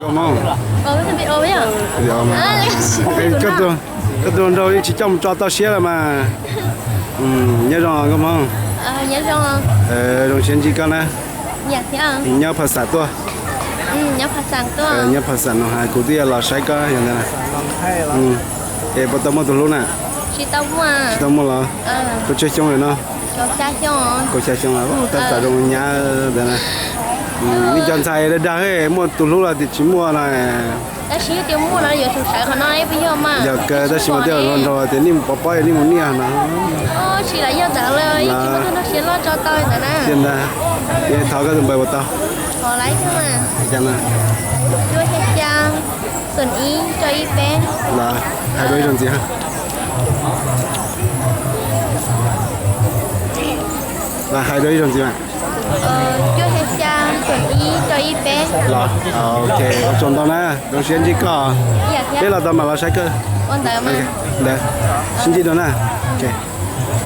Nkauj Hmoob, koj tus hluas nraug yeej tsis coj mus tso toj siab lawm mas. Nyob zoo Nkauj Hmoob, zoo siab ntsib koj na. Nyob Pha Xam tuaj, nyob Pha Xam no hais kuv twb yuav los saib koj yog ntawd na. Es puas tau muaj tus hlub na? Tsis tau muaj los? Puas tsawg xyoo lawm no? Kaum xya xyoo los, tab tom zoo nyab ntawd na. Nej cov ntxhais dag dag, muaj tus hlub los tias tsis muaj no. Yog kawg, tab sis mas tej zaum hluas nraug tias nej mus pov pob nej mus niaj no. Tiag ntag, thov koj tus npawb puas tau? Los, hais rau ib zaug ntxiv. Los hais rau ib zaug ntxiv mas. Los, ok, ua tsaug ntau na, zoo siab ntsib koj. Peb los tau mam los saib koj. Ntawd, sib ntsib dua na.